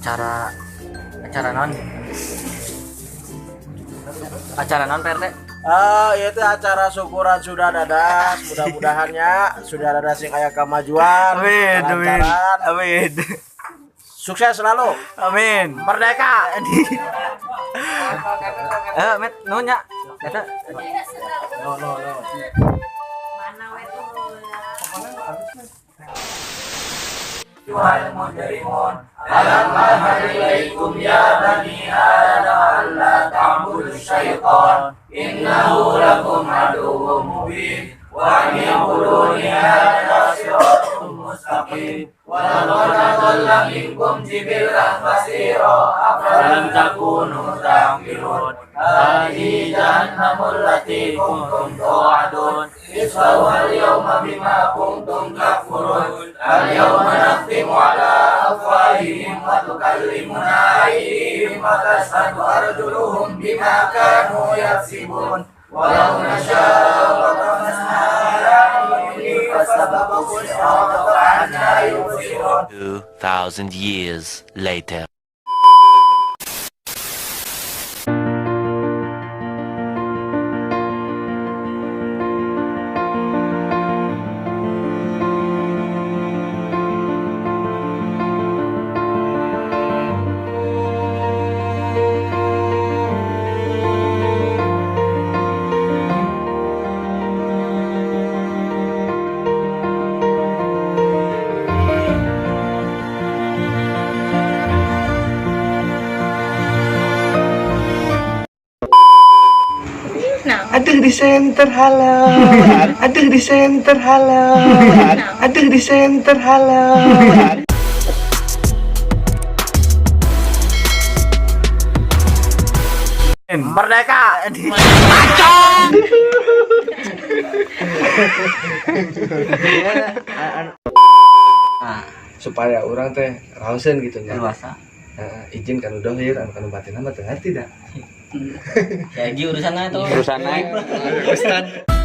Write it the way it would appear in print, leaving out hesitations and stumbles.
Acara acara naon? Acara naon, Pak RT? Ah, itu acara syukuran sudah dadas. Mudah-mudahannya sudah dadas sing aya kemajuan, Amin, amin. kelancaran. Amin. Sukses selalu. Amin. Merdeka. Eh, met, nuhun nya. Eta. No, no, no. Mana we tuh? ألم أعهد إليكم يا بني آدم ألا تعبدوا الشيطان إنه لكم عدو مبين وأن اعبدوني هذا صراط مستقيم ولقد أضل منكم جبلا كثيرا أفلم تكونوا تعقلون هذه جهنم التي كنتم توعدون اصلوها اليوم بما كنتم تكفرون اليوم نختم على أفواههم وتكلمنا أيديهم وتشهد أرجلهم بما كانوا يكسبون ولو نشاء لطمسنا على أعينهم فاستبقوا الصراط فأنى يبصرون. 2,000 years later. Aduh, di center, halo. Aduh, di center, halo. Aduh, di center, halo. Merdeka. Ah, Supaya orang teh raoseun gitu nya. Luasa. Heeh, izin kan dohir anu kanu batin mah teu ngarti da. Kayak urusannya tuh. Urusannya. Ustad.